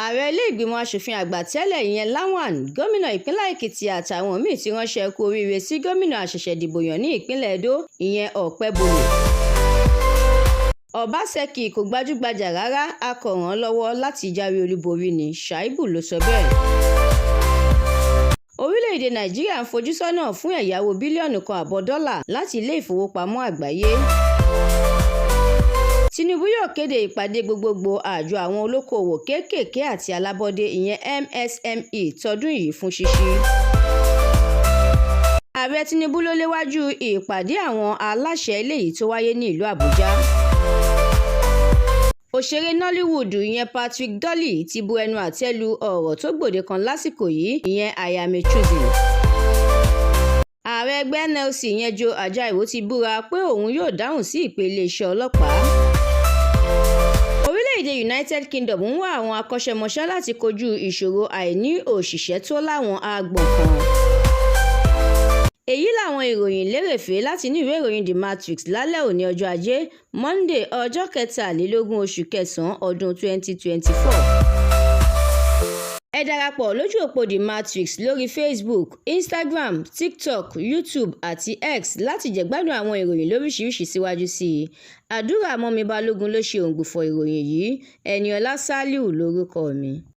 Ààrẹ ilé-ìgbìmọ̀ asòfin àgbà tẹ́lẹ̀ ìyẹn Lawan, gómìnà ìpínlẹ̀ Èkìtì àtàwọn míín ti ránṣẹ́ kú oríire sí gómìnà àṣẹ̀ṣẹ̀dìbòyàn ní ìpínlẹ̀ Edo, ìyẹn Okpebholo. Ọbaṣẹ́kí kò gbajúgbajà rárá, a kò ràn án lọ́wọ́ láti jáwé olúborí ní, Shuaïbù ló sọ bẹ́ẹ̀. Orílẹ̀-èdè Nàìjíríà ń fojú sọ́nà fún ẹ̀yáwó bílíọ̀nù 1.5 dọ́là láti Ilé-ìfowópamọ́ Àgbáyé. Tinubu yóò kéde ìpàdé gbogboògbò àjọ àwọn olókoòwò kéékèèké àti alábọ́ọ́dé ìyẹn MSME tọdún yìí fún ṣíṣí. Ààrẹ Tinubu ló léwájú ìpàdé àwọn aláṣẹ eléyìí tó wáyé ní ìlú Àbújá. Òṣèré Nollywood ìyẹn Patrick Dolly ti bu ẹnu àtẹ́ lu ọ̀rọ̀ tó gbòde kan lásìkò yìí, ìyẹn "I am a chosen". Ààrẹ ẹgbẹ́ NLC ìyẹn Joe Ajaero ti búra pé òun yóò dáhùn sí ìpè iléeṣẹ́ ọlọ́pàá. Orílẹ̀-èdè United Kingdom ń wá àwọn akọ́ṣẹ́mọṣẹ́ láti kojú ìṣòro àìní òṣìṣẹ́ tó láwọn àgbọ̀n kan. Èyí làwọn ìròyìn lérèfé láti inú ìwé ìròyìn The Matrix lálẹ́ òní ọjọ́ Ajé Monde, ọjọ́ 23 oṣù kẹsàn-án ọdún 2024. Ẹ darapọ̀ lójú òpó The Matrix lórí Facebook, Instagram, TikTok, YouTube àti X láti jẹ̀gbádùn àwọn ìròyìn lóríṣiríṣi síwájú sí i. Àdúrà Mọ́mì Balógun ló ṣe òǹgbùfọ̀ ìròyìn yìí. Ẹniọlá Sálíù lórúkọ mi.